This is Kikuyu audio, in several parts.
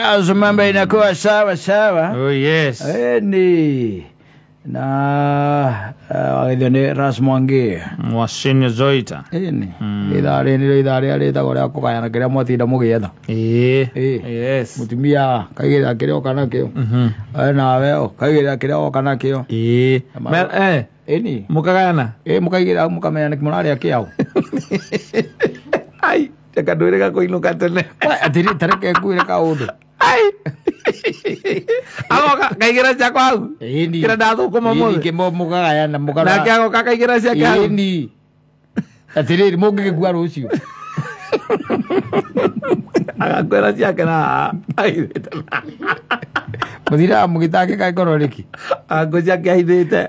Mambo inakuwa sawa sawa. Oh yes. Ni na wagithio nĩ Ras Mwangi. Mwacinĩ Zoita. Ĩni. Ithaa rĩrĩ nĩrĩo ithaa rĩrĩa rĩtagwo rĩa kũgayana kĩrĩa mwatinda mũgĩetha. Ĩĩ. Ĩĩ. Yes. Mũtumia kaigĩrĩra kĩrĩa oka nakĩo. We nawe ũkaigĩrĩra kĩrĩa woka nakĩo. Ĩĩ. Ĩni. Mũkagayana? Ĩĩ mũkaigĩrĩra mũkamenya nĩkĩ mũrarĩa kĩaũ. Ai, reke ndwĩre gakũinũka tene. Atĩrĩ ta reke ngwĩre kaũndũ. Ai. Agoka kaigĩra ciakwa hau. Ĩni. Kĩrĩa ndathũkũma Ĩni mũthĩ. kĩmo mũkagayana mũkara. Nake agoka kaigĩra ciake hau. Ĩni. Atĩrĩrĩ mũngĩgĩkua rũciũ. Agakwĩra ciake na ahithĩte. Mũthiraga mũgĩtangĩka ngoro rĩki. Ngũ ciake ahithĩte.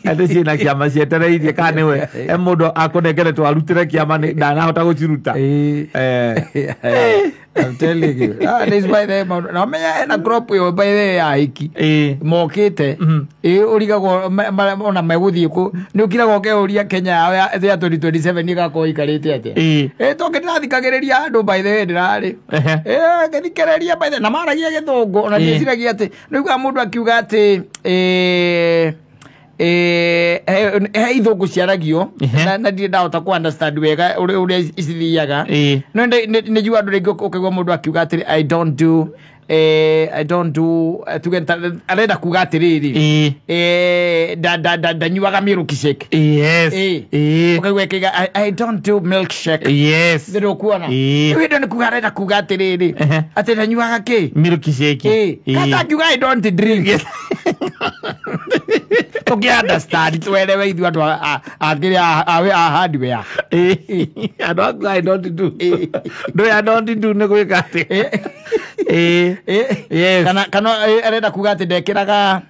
Atĩ ciĩna kĩama cietereirie kana nĩwe e mũndũ akũnengeretwo arutĩre kĩama ndanahota gũciruta. Ĩĩ. I'm telling you. Ah, this by the maũndũ. Na ũmenye ena crop ĩyo by the ya hiki. Ĩĩ. Mokĩte. Ĩĩ ũrigagwo ona megũthiĩ kũ. Nĩ ũkiraga ũkeyũria Kenya yao ya 2027 ĩgakorwo ĩikarĩte atĩa. Ĩĩ. Ĩĩ tondũ ndĩrathikagĩrĩria andũ by the way ndĩrarĩ. Ĩĩ ngĩthikĩrĩria by the na maragia gĩthũngũ ona Ĩĩ. ndĩciragia atĩ nĩũiguaga mũndũ akiuga atĩ he ithũngũ ciaragio na ndirĩ ndahota kũ understand wega ũrĩa icithiaga. Ĩĩ. No nĩ njiguaga andũ rĩngĩ ũkaigua mũndũ akiuga atĩrĩ I don't do I don't do tuge arenda kuga atĩrĩrĩ Ĩĩ. ndanyuaga milkshake. Yes. Ĩĩ. Ĩĩ. Ũkaigua akiuga I don't do milkshake. Yes. Nĩ ũkuona. Ĩĩ. Rĩu hĩndĩ ĩyo nĩ kuga arenda kuga atĩrĩrĩ atĩ ndanyuaga kĩ? Milkshake. Ĩĩ. Kata akiuga I don't drink. Tũkĩ understand twelewe ithuĩ andũ a kĩrĩa a hardware. Ĩĩ. Andũ aku I don't do. Ndũĩ I don't do nĩ gwĩka atĩ. Ĩĩ. Ĩĩ. Yes. Kana arenda kuga atĩ ndekĩraga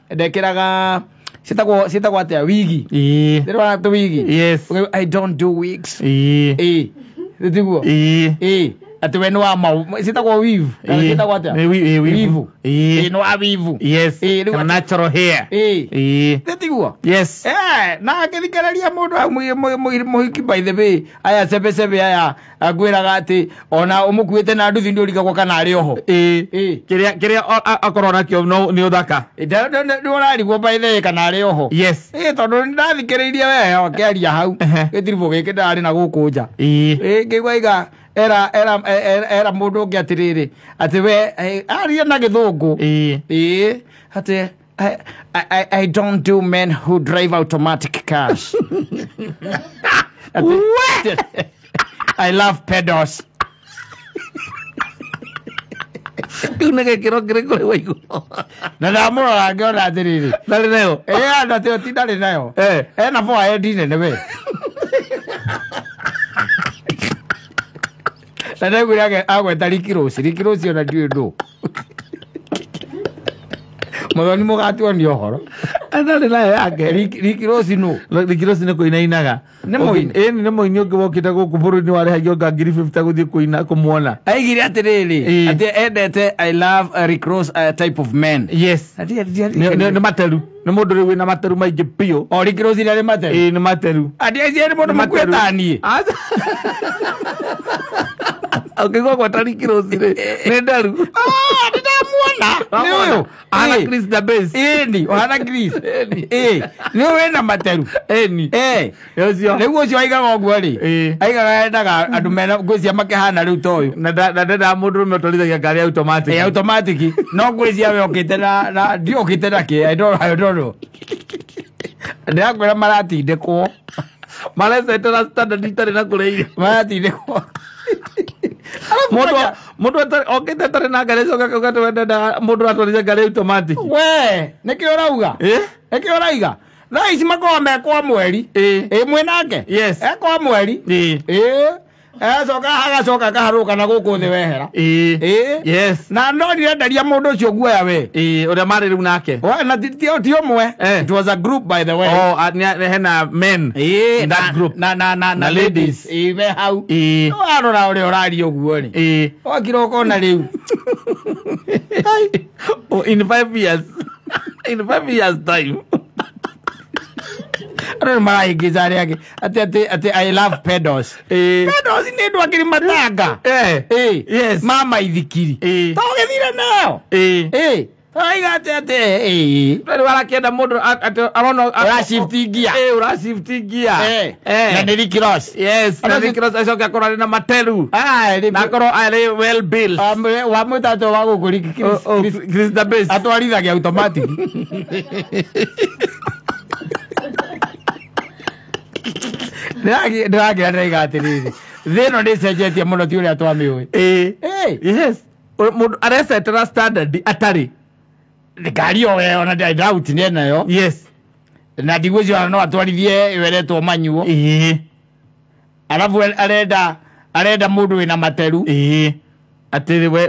ciĩtagwo atĩa wigi. Ĩĩ. Ndĩrona tũwigi. Yes. Ũkaigua, I don't do wigs. Ĩĩ. Ĩĩ. Tiguo? Ĩĩ. Ĩĩ. Atĩ we nĩ wa mau ciĩtagwo weave. Kana Ĩĩ. ciĩtagwo atĩa? Nĩ ĩĩ, weave. Weave. Ĩĩ. Ĩĩ, nĩ wa weave. Yes. Ĩĩ, rĩu Kana natural hair. Ĩĩ. Ĩĩ. Tiguo? Yes. Na ngĩthikĩrĩria mũndũ hau mũhiki by the way aya cebecebe aya ngwĩraga atĩ ona ũmũkuĩte na nduthi nĩ ũrigagwo kana arĩ oho. Ĩĩ. Ĩĩ. Kĩrĩa akorwo nakĩo no nĩ ũthaka. Nĩ ũrarigwo by the way kana arĩ oho. Yes. Ĩĩ tondũ nĩ ndathikĩrĩirie we akĩaria hau gĩtiribũ gĩkĩ ndarĩ na gũkũ nja. Ĩĩ. Ĩĩ ngĩigua iga era mũndũ ũngĩ atĩrĩrĩ atĩ we aria na gĩthũngũ. Ĩĩ. Ĩĩ atĩ I don't do men who drive automatic cars. I love pedals. Kĩu nĩ gĩkĩro kĩrĩkũ rĩu waigua? Na ndamũrora ngĩona atĩrĩrĩ. Ndarĩ nayo? Ĩĩ andũ atĩ ti ndarĩ nayo. Ena forehead nene we. Na ndaiguire agweta Ricky Rose. Ricky Rose ona ndiũĩ ndũ. Mũthoni mũgatuonia ũhoro. Ndarĩ nayo yake. Ricky Rose nũ? Ricky Rose nĩ kũina ainaga. Nĩ mũini? Ĩĩ nĩ mũini ũngĩ wokĩte gũkũ bũrũri-inĩ warĩhagio nga 50,000 gũthiĩ kũina kũmuona. Aigire atĩrĩrĩ atĩ endete I love Rick Ross type of men. Yes. Nĩ materu. Nĩ mũndũ rĩu wĩna materu maingĩ biũ. O Rick Ross nĩ materu? Ĩĩ nĩ materu. Andiacie nĩ mũndũ mũkuĩ ta niĩ. Ũkĩigua gweta Rick Ross rĩ, nĩ nderu. Nĩ ndamuona. Nĩ ũyũ. Ahana Chris the Base. Ĩni, ũhana Chris. Ĩĩ. Nĩ ũyũ wĩna materu. Ĩni. Ĩĩ. Nĩ ũcio. Rĩu ũcio aigaga ũguo rĩ. Ĩĩ. Aigaga endaga andũ mena ngwĩciria makĩhana rĩu ta ũyũ. Na ndendaga mũndũrũme ũtwarithagia ngari ya automatic. Ĩĩ automatic. No ngwĩciria we ũkĩte na ndiũkĩte na kĩ. I don't know. Ndĩrakwĩra maratindĩkwo. Marecetera standard itarĩ na kũrĩa irio. Maratindĩkwo. Mũndũ okĩte atarĩ na ngari acoka akauga atĩ we ndendaga mũndũ ũratwarithia ngari automatic. We, nĩkĩo ũrauga? Ĩ? Nĩkĩo ũraiga? Thaa ici makoragwo me kwa mweri. Ĩ. Ĩ mwĩ nake? Yes. E kwa mweri. Ĩ. Ĩ. Agacoka agacoka akaharũrũka na gũkũ thĩ wehera. Ĩ. Ĩ. Yes. Na no ndirenderia mũndũ ũcio guoya we. Ĩ, ũrĩa marĩ rĩu nake. We, na ti ũmwe. It was a group by the way. Oh, hena men. Ĩ, In that group. na ladies. Ĩ, me hau. Ĩ. Warora ũrĩa ũraria ũguo rĩ. Ĩ. Wakira ũkona rĩu. Oh, in 5 years. In 5 years time. Andũ nĩ marahĩngĩca arĩa angĩ atĩ I love pedos. Pedos nĩ andũ akĩrĩ matanga. Yes. Ma maithikiri. To ũgĩthire nayo. Aiga atĩ Rĩu arakĩenda mũndũ atĩ arona Ũra shift gear. Ũra shift gear. Na nĩ Rick Ross. Yes, na Rick Ross acoke akorwo arĩ na materu. Na akorwo arĩ well built. Wa mũtatũ wa gũkũ Rick Chris Chris the best. Atwarithagia automatic. Ndĩrakĩra ndĩraiga atĩrĩrĩ, thĩ ĩno nĩ ĩcenjetie mũno ti ũrĩa twamĩũĩ. Yes. Mũndũ arecetera standard atarĩ. Ngari ĩyo ona doubt nĩ enayo. Yes. Na ndigwĩciria no atwarithie ĩyo ĩretwo manyuo. Alafu arenda mũndũ wĩna materu. Atĩ we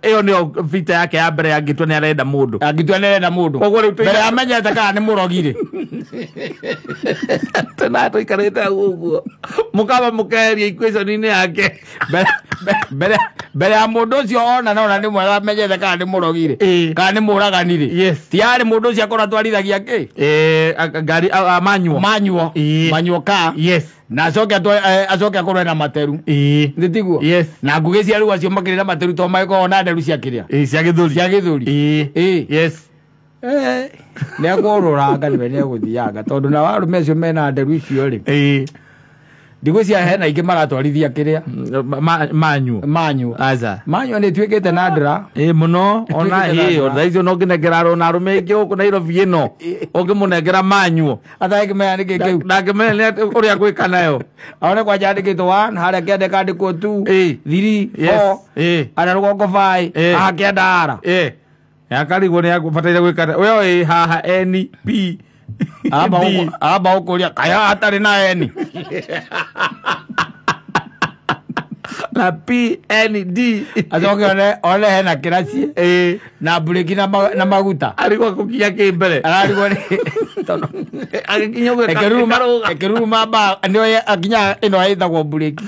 ĩyo nĩyo vita yake ya mbere angĩtua nĩ arenda mũndũ. Angĩtua nĩ arenda mũndũ. Koguo rĩu mbere amenyete kana nĩ mũrogire. Tena tũikarĩte hau ũguo. Mũkamba mũkeheria equation-inĩ yake. Mbere ya mũndũ ũcio ona nona nĩ mwega amenyete kana nĩ mũrogire. Kana nĩ mũraganire. Yes. Ti yarĩ mũndũ ũcio akorwo atwarithagia kĩ? Ngari manyuo. Manyuo. Manyuo ka. Yes. Na acoke acoke akorwo ena materu. Nĩ tiguo? Yes. Na ngugĩ cia rĩu acio makĩrĩ na materu to magĩkoragwo na nderu cia kĩrĩa? Cia gĩthũri. Cia gĩthũri. Yes. Nĩ ekũrũranga nĩwe nĩ egũthianga tondũ na arũme acio mena nderu icio rĩ. Ndigwĩciria hena aingĩ maratwarithia kĩrĩa? Manyuo. Manyuo. Aca. Manyuo nĩ ĩtuĩkĩte na ndra. Mũno ona thaa icio no ngĩnengera ona arũme aingĩ gũkũ Nairobi ĩno ũngĩmũnengera manyuo. Atangĩmenya nĩkĩ kĩu. Ndangĩmenya nĩ atĩ ũrĩa gwĩka nayo. One kwanja andĩkĩtwo 1 harĩa kĩanda kandĩkwo 2 3 4 harĩa rũgongo 5 haha kĩanda ara. Akarigwo nĩ akũbataire gwĩka we oĩ haha N P Amba ũkũria kaya hatarĩ na N. Na P N D. Acoke one hena kĩraci. Na mburĩki na maguta. Arigwo kũkinya kĩ mbere. Ararigwo nĩ tondũ agĩkinya ũguo ĩkĩruruma mba nĩyo akinya ĩno ĩtagwo mburĩki.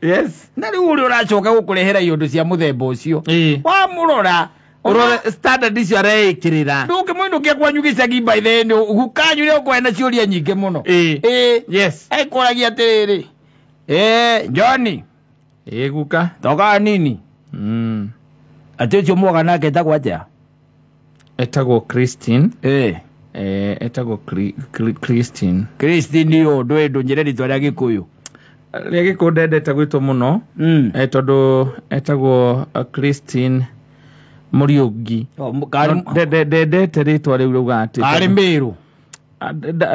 Yes. Na rĩu ũrĩa ũracoka gũkũrehera iũndũ cia mũthemba ũcio. Wamũrora Urore standard icio areĩkĩrĩra. Ndũngĩmũinũkia kwanyu gĩcagi by the end gukanyu nĩ ũkorwo na ciũria nyingĩ mũno. Yes. Ekũragia atĩrĩrĩ. Johnny. Guka. Toka nini? Atĩ ũcio mwoga nake etagwo atĩa? Etagwo Christine. Etagwo Christine. Christine ũyũ ndũnjĩre rĩtwa rĩa Gĩkũyũ. Rĩa Gĩkũyũ ndendete gwĩtwo mũno. Tondũ etagwo Christine Muriuki. Ndendete rĩtwa rĩu rauga atĩ Karĩ Mĩrũ.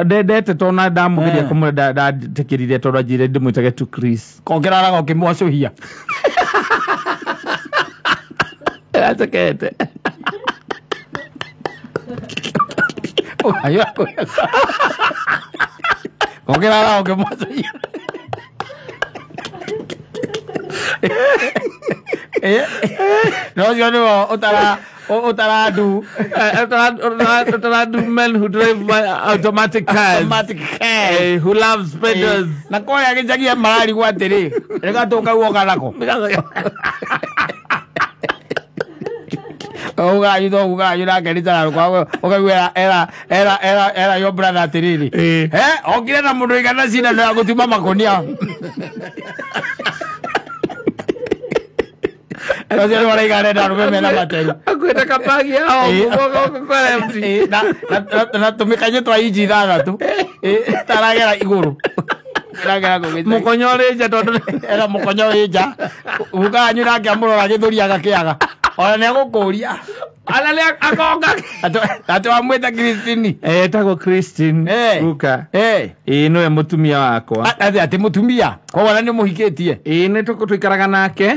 Ndendete tondũ na ndamũgeria kũmwĩra ndetĩkĩrire tondũ anjĩrire ndĩmwĩtage tu Chris. Kongeraga ũkĩmwacũhia. Acekete. Kongeraga ũkĩmwacũhia. No ũcio nĩwe ũtarandu. Ũtarandu men who drive automatic cars. Automatic cars. Who loves pedals. Na kũrĩa gĩcagia mararigwo atĩrĩ, reka tũkauoka nako. Uganyu to uganyu nake nĩ tararũka ũkaigua era your brother atĩrĩrĩ. Okire na mũndũ ũigana cindano ya gũtuma makũnia. Ũcio nĩ maraiga arenda arũme mena materu. Akuĩte kabagi hao Na tũmĩkanye twa inji 6 taragera igũrũ. Taragera kũgĩte. Mũkonyo ũrĩ nja tondũ era mũkonyo wĩ nja. Uganyu nake amũrora gĩthũri agakĩaga. Ona nĩ egũkũria. Ana nĩ akonga. Atĩ wamwĩta Christine. Etagwo Christine. Guka. Nĩwe mũtumia wakwa. Atĩ mũtumia. Koguo ona nĩ mũhikĩtie. Nĩ tũikaraga nake.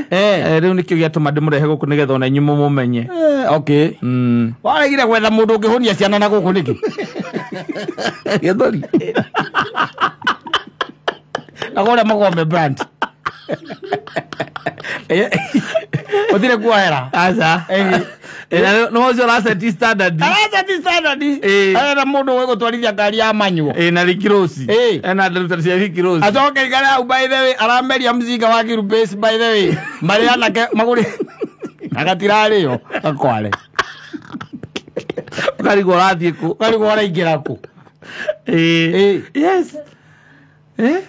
Rĩu nĩkĩo gĩatũma ndĩmũrehe gũkũ nĩgetha ona inyuĩ mũmũmenye. Okay. Waregire gwetha mũndũ ũngĩhũnia ciana na gũkũ nĩkĩ? Gĩthũri. Na kũrĩa Magombe brand. Ũthire kuohera. Aca. No ũcio ũraceti standard. Araceti standard. Arenda mũndũ ũgũtwarithia ngari ya manyuo. Na Rick Ross. Ena nderu cia Rick Ross. Acoke ikare hau by the way arameria mzinga wa Kirubase by the way. Marĩ anake magũrĩ. Na gatirarĩo gakware. Ũkarigwo ũrathiĩ kũ. Ũkarigwo ũraingĩra kũ. Eh. Yes. Eh?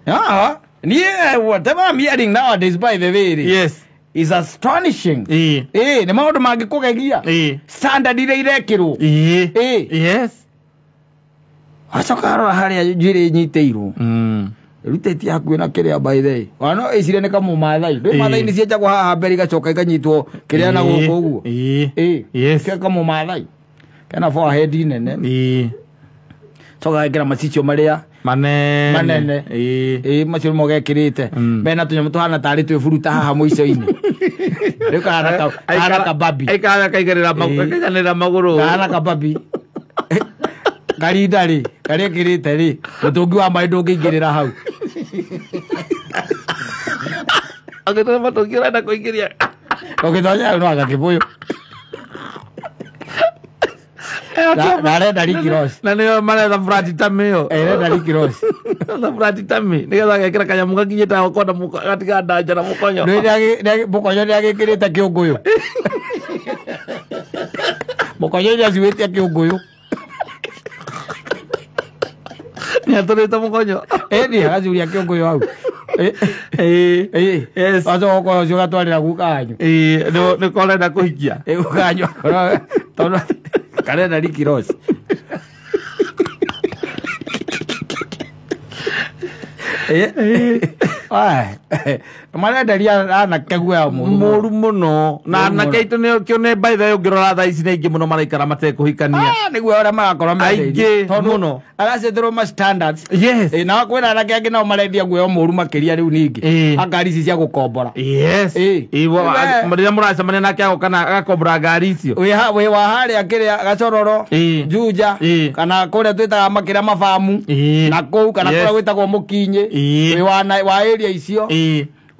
Ah, niĩ whatever I'm hearing nowadays by the way yes is astonishing. Eh. Eh, nĩ maũndũ mangĩkũgegia. Eh. Standard iria irekĩrwo. Eh. Eh. Yes. Wacoka rora harĩa njuĩrĩ ĩnyitĩirwo. Rutĩtie hakuhĩ na kĩrĩa by the way. Ona no ĩcire nĩ kamũmathai. Ndũĩ mathai nĩ cienjagwo haha mbere igacoka ikanyitwo kĩrĩa na gũkũ ũguo. Eh. Eh. Yes. Ke kamũmathai. Kena forehead nene. Eh. Coka gekĩra macicio marĩa Manene. Manene. Eh. ĩ macio nĩmo gekĩrĩte. Mena tũnyamũ tũhana tarĩ twĩburuta haha mũico-inĩ. Rĩu kahana kahana kababi. Aikara kaigĩrĩra magũrũ. Magũrũ. Kahana kababi. Karinda rĩ karĩa ĩkĩrĩte rĩ mũtũngi wa maĩ ndũngĩingĩrĩra hau. Angĩtonya mũtũngi ũrenda kũingĩria. Ũngĩtonya hau no anga kĩbũyũ. Na arenda Rick Ross. Na nĩyo maretha flat tummy ĩyo. Arenda Rick Ross. Maretha flat tummy nĩgetha agekĩra kanyamũ gakinyĩte hau kona gatiga ndanja na mũkonyo. Nĩ mũkonyo nĩ agĩkĩrĩte kĩũngũyũ. Mũkonyo nĩ acuĩte kĩũngũyũ. Nĩ atũrĩte mũkonyo. Ĩni agacuria kĩũngũyũ hau. Eh. Yes. Wacoka ũkoya ũcio ũgatwarĩra guka wanyu. Eh, nĩ korenda kũhikia. Ĩ guka wanyu akorwo tondũ karenda Rick Ross. Marenderia anake guoya mũru Mũru mũno. Na anake aitũ nĩ kĩo nĩ by the way ũngĩrora thaa ici nĩ aingĩ mũno maraikara matekũhikania. Nĩguo ũrĩa marakorwo Aingĩ mũno. Agaceterwo ma standards. Yes. Na kwĩna anake angĩ nao marendia guoya mũru makĩria rĩu ningĩ. Ngari ici cia gũkombora. Yes. Rĩrĩa mũracemania nake agoka na agakombora ngari icio. Wĩ wa harĩa kĩrĩa Gacororo, Juja, kana kũrĩa twĩtaga makĩria mabamu, na kũu kana kũrĩa gwĩtagwo Mũkinyĩ, wĩ wa area icio.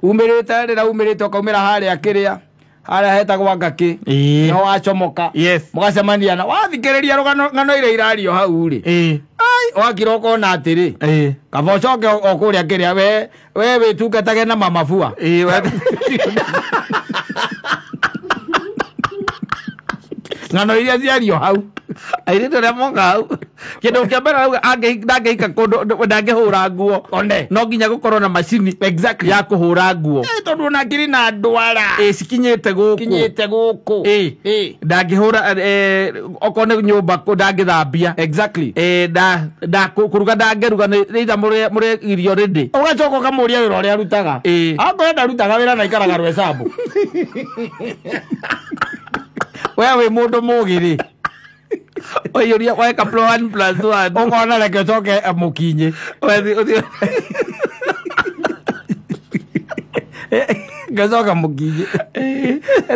Umĩrĩte rĩrĩa umĩrĩte ũkaumĩra harĩa kĩrĩa harĩa hetagwo Ngakĩ, nĩho wacomoka. Yes. Mũgacemania na wathikĩrĩria ng'ano iria irario hau rĩ. Ai, wakira ũkona atĩrĩ. Kaba ũcoke o kũrĩa kĩrĩa we wĩtungatage na mamabua. Ng'ano iria ciario hau. Airĩtu arĩa moka hau kĩndũ kĩa mbere auga ndangĩhika kũndũ ndangĩhũra nguo. One. No nginya gũkorwo na macini exactly ya kũhũra nguo. Tondũ ona ngiri na ndwara. Cikinyĩte gũkũ. Kinyĩte gũkũ. Ndangĩhũra okorwo nĩ nyũmba ndangĩthambia. Exactly. Kũruga ndangĩruga nĩ either mũrĩe irio rĩndĩ. Ũgacoka ũkamũria wĩra ũrĩa arutaga. Akorwo ndarutaga wĩra na aikaraga Rwecambu. We wĩ mũndũ mũgĩ rĩ. Waiyũria weka 1 + 1. Ũkona reke ũcoke Mũkinyĩ. Ngacoka Mũkinyĩ.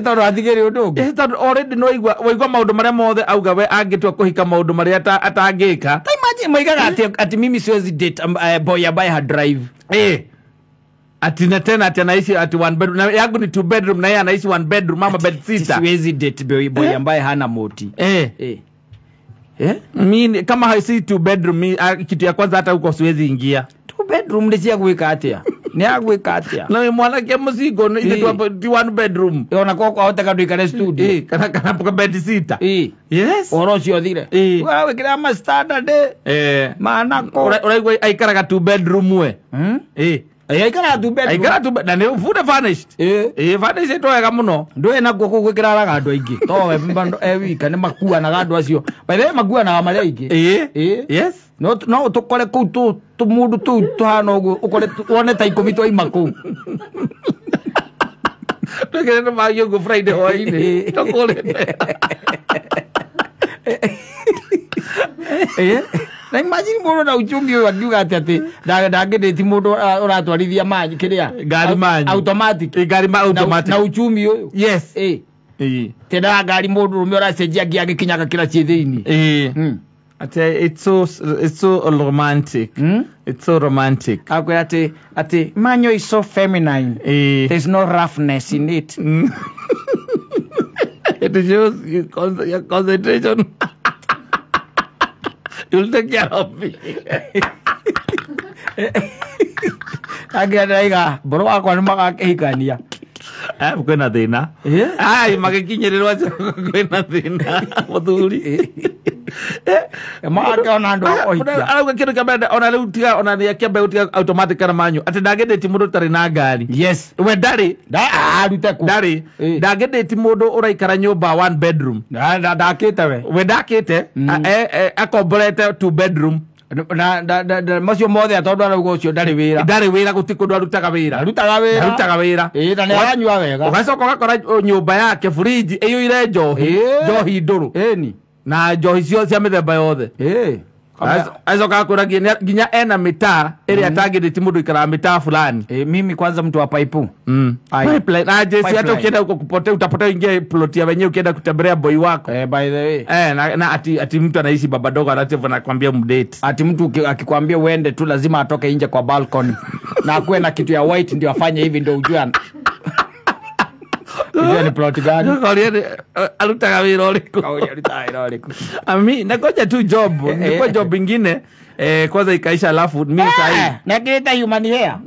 Tondũ hatikĩrĩ ũndũ ũngĩ. Tondũ already nĩ waigua maũndũ marĩa mothe auga we angĩtua kũhika maũndũ marĩa atangĩka. Ta imagine moigaga atĩ mimi siwezi date boy ambaye ha drive. Ati na tena ati anaishi ati one bedroom na yangu ni 2 bedroom na yeye anaishi 1 bedroom mama bed sitter. Siwezi date boy ambaye hana moti. Mimi kama haisi 2 bedroom mi, kitu ya kwanza hata huko siwezi ingia. 2 bedroom ni cia gwika atia? Ni ya gwika atia? Na mwanake mzigo ni 1 bedroom. Ona kwa ahoteka ndũikare studio. Kana kana bed sitter. Yes. Ũhoro ũcio ũthire. Wewe wĩkĩra ma standard. Manako. Ũraigua aikaraga 2 bedroom we. Aikara 2 bedroom. Aikara 2 na nĩ fully furnished. Furnished wega mũno. Ndũĩ nakuo kũu gwĩkĩraraga andũ aingĩ. To we mbando wika nĩ makuanaga andũ acio. By the way makuanaga marĩ aingĩ. Yes. No tũkore kũu tũmũndũ tũu tũhana ũguo ũkore wone ta 10 twaima kũu. Twĩkĩre nĩ magi ũguo Friday hwaĩ-inĩ. Tũkũrĩte. Na imagine mũndũ na uchumi ũyũ akiuga atĩ ndangĩdate mũndũ ũratwarithia manyu kĩrĩa ngari manyu automatic. Ngari ma automatic. Na uchumi ũyũ. Yes. Tena ngari mũndũ rũme ũracenjia ngia agĩkinya agakĩra ciĩ thĩinĩ. Ati it's so romantic. It's so romantic. Akwĩra atĩ manyo is so feminine. There's no roughness in it. It shows your concentration. You'll take care of me. Angĩandaiga mboro wakwa nĩ magakĩhikania. Kwĩna thĩna. Ai magĩkinyĩrĩrwo acio kwĩna thĩna mũthuri. Make ona andũ a kũhikia. Arauga kĩndũ kĩa mbere ona rĩu tiga ona nĩ akĩambe gũtiga automatic kana manyu atĩ ndangĩndĩti mũndũ ũtarĩ na ngari. Yes. We ndarĩ. Arute kũ? Ndarĩ. Ndangĩndĩti mũndũ ũraikara nyũmba one bedroom. Ndakĩte we. We ndakĩte akomborete 2 bedroom. Na macio mothe tondũ arauga ũcio ndarĩ wĩra. Ndarĩ wĩra gũtirĩ kũndũ arutaga wĩra. Arutaga wĩra. Arutaga wĩra. Ĩĩ na nĩ aranyua wega. Ũgacoka ũgakora nyũmba yake fridge ĩiyũire njohi. Njohi ndũrũ. Ĩni. Na njohi cio cia mĩthemba yothe. Ĩĩ. Acoka akwĩra nginya ena mĩtaa ĩrĩa atangĩndĩti mũndũ ikaraga mĩtaa fulani. Mimi kwanza mtu wa paipu. Pipeline. Na jesi hata ukienda huko kupotea utapotea ingie plot ya wenyewe ukienda kutembelea boy wako. By the way. Na ati mtu anaishi baba dogo anataka anakuambia mdate. Ati mtu akikwambia uende tu lazima atoke nje kwa balcony. Na akuwe na kitu ya white ndio afanye hivi ndio ujue. Ujue ni plot gani? Arutaga wĩra ũrĩkũ? Arutaga wĩra ũrĩkũ? Ami nagoja tu job. Nilikuwa job ingine kwanza ikaisha alafu mimi sahi. Na kireta human hair.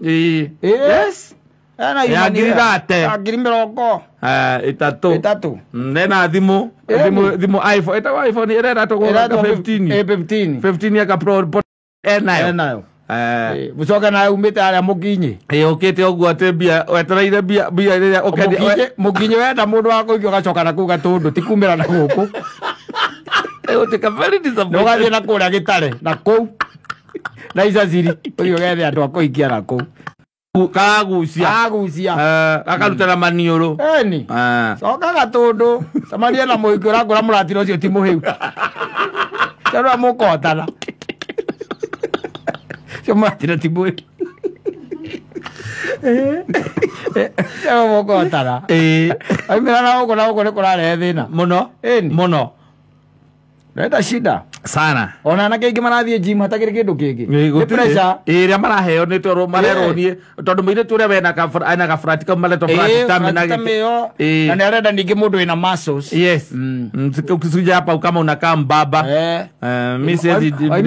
Yes. Ana human hair. Ngiri mĩrongo. Ĩtatũ. Nena thimũ iPhone. Ĩtagwo iPhone ĩrera tũgũra 15. 15. 15 ya ka Pro enayo. Mucoke nawe umĩte harĩa mũkinyi. Ũkĩte ũguo atĩ mbia wetereire mbia rĩrĩa ũkendia mũkinyi wenda mũndũ wa kũingĩ ũgacoka na kũu Gatũndũ ti kumĩra na gũkũ. Ũtuĩka very disappointed. Ũgathiĩ na kũrĩa Gĩtare na kũu na Icaciri ũthiĩ ũgethe andũ a kũhikia na kũu. Karagucia. Akaruta na maniũrũ. Ĩni. Coka Gatũndũ cemania na mũhiki ũrakũra mũratira ũcio ti mũhĩu. Tondũ mũkotana. Mũratira ti mũhĩu. Mũkotana. Aimĩra na gũkũ na gũkũ nĩ kũrarehe thĩna. Mũno. Ĩni. Mũno. Reta shida. Sana. Ona anake aingĩ marathiĩ gym hatakĩrĩ kĩndũ kĩngĩ. Nĩ pressure. Ĩrĩa maraheo nĩ tondũ marerwo niĩ tondũ mũirĩtu ũrĩa wena ena gabũrati kau maretwo flat tummy na gĩkĩ. Na nĩ arenda ningĩ mũndũ wĩna muscles. Yes. Ukisuja hapa kama unakaa mbaba. Mimi siwezi kama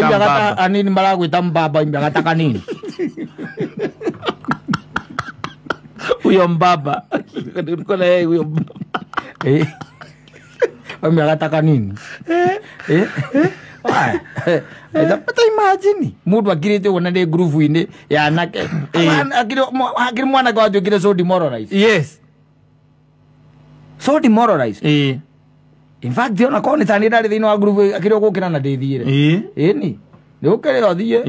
mbaba. Anini maragwĩta mbaba imbiagata kanini. Huyo mbaba. Niko na yeye huyo mbaba. Wamiagata kanini. But imagine mundu akirite wona ni groove-inĩ ya anake. Akiri mwanake watuĩkire so demoralized. Yes. So demoralized. In fact ona korwo nĩ ta niĩ ndarĩ thĩinĩ wa groove akiri ũgũkĩra na ndĩthiĩre. Ĩni. Nĩ ũkĩrĩra ũthiĩ.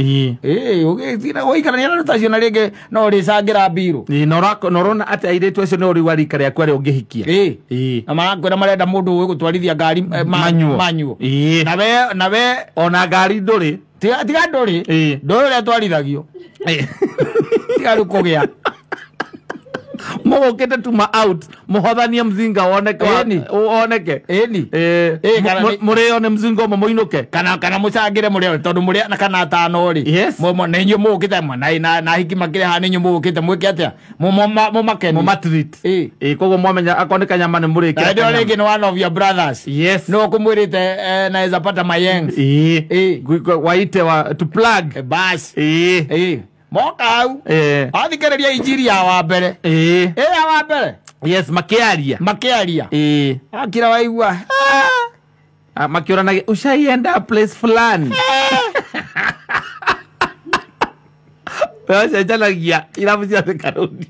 Ũgĩikarania na andũ ta acio na rĩngĩ no ũrĩcangĩra mbirũ. Na ũrona atĩ airĩtu acio nĩ ũrĩ wa rika rĩaku arĩa ũngĩhikia. Na marakwĩra marenda mũndũ ũĩ gũtwarithia ngari manyuo. Na we ona ngari ndũrĩ. Tiga ndũrĩ. Ndũĩ ũrĩa twarithagio. Tiga rĩu kũgĩa. Mũgũkĩte tuma out mũhothanie mzinga woneke woneke. Ĩni. Mũrĩo nĩ mzinga ũmwe mũinũke. Kana mũcangĩre mũrĩo tondũ mũrĩ na kana atano rĩ. Yes. Nĩ inyuĩ mũgũkĩte na hiki makĩrĩ haha nĩ inyuĩ mũgũkĩte mwĩke atĩa? Mũmakenie. Mũmatreat. Koguo mwamenya akorwo nĩ kanyama nĩ mũrĩkĩra. Na hĩndĩ ĩyo rĩngĩ nĩ one of your brothers. Yes. No ũkũmwĩrĩte naweza pata mayengs. Waite wa to plug. Bas. Moka hau. Athikĩrĩria injiri ya wa mbere. Ya wa mbere. Yes, makiaria. Makiaria. Akira waigua. Makioranagia ushaienda place fulani. Wewe cenjanagia irabu cia Thika Road.